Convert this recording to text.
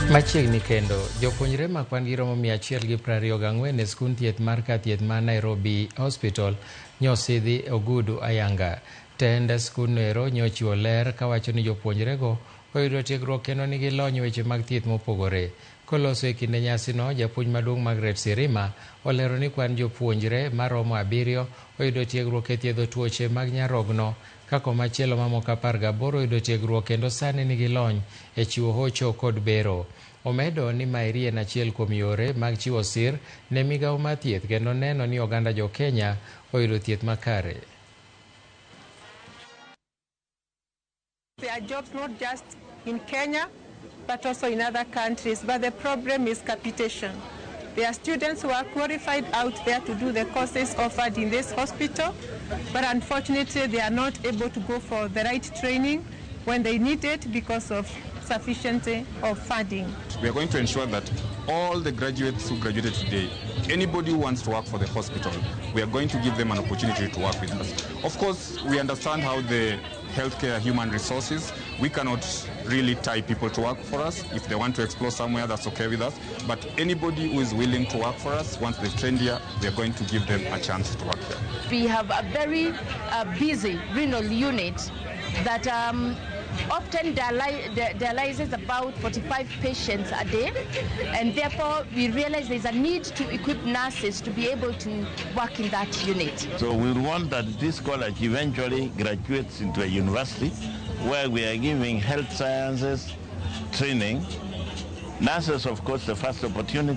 Machiegni kendo, jopuonjre ma kwan gi romo 124 e skund thieth mar kar thieth ma Nairobi Hospital nyosidhi ogudu ayanga. Tend skundno ero nyochiwo ler kawacho ni jopuonjrego oyudo tiegruok kendo nigi lony e weche mag thieth mopogore. Koloso e kinde nyasino, japuonj maduong' Margaret Sirima olero ni kwan jopuonjre maromo 7 oyudo tiegruok e thiedho tuoche mag nyarogno, ka komachielo mamoko 18 oyudo tiegruok kendo sani nigi lony e chiwo hocho kod bero. Omedo ni maeri en achiel kuom yore mag chiwo sir ne migawo mar thieth kendo neno ni oganda jo Kenya oyudo thieth makare. There are jobs not just in Kenya, but also in other countries. But the problem is capitation. There are students who are qualified out there to do the courses offered in this hospital, but unfortunately they are not able to go for the right training when they need it because of sufficiency of funding. We are going to ensure that all the graduates who graduated today, anybody who wants to work for the hospital, we are going to give them an opportunity to work with us. Of course, we understand how the healthcare human resources, we cannot really tie people to work for us. If they want to explore somewhere, that's okay with us. But anybody who is willing to work for us, once they've trained here, we are going to give them a chance to work here. We have a very busy renal unit that often dialyzes about 45 patients a day, and therefore we realize there's a need to equip nurses to be able to work in that unit. So we want that this college eventually graduates into a university where we are giving health sciences training. Nurses, of course, the first opportunity.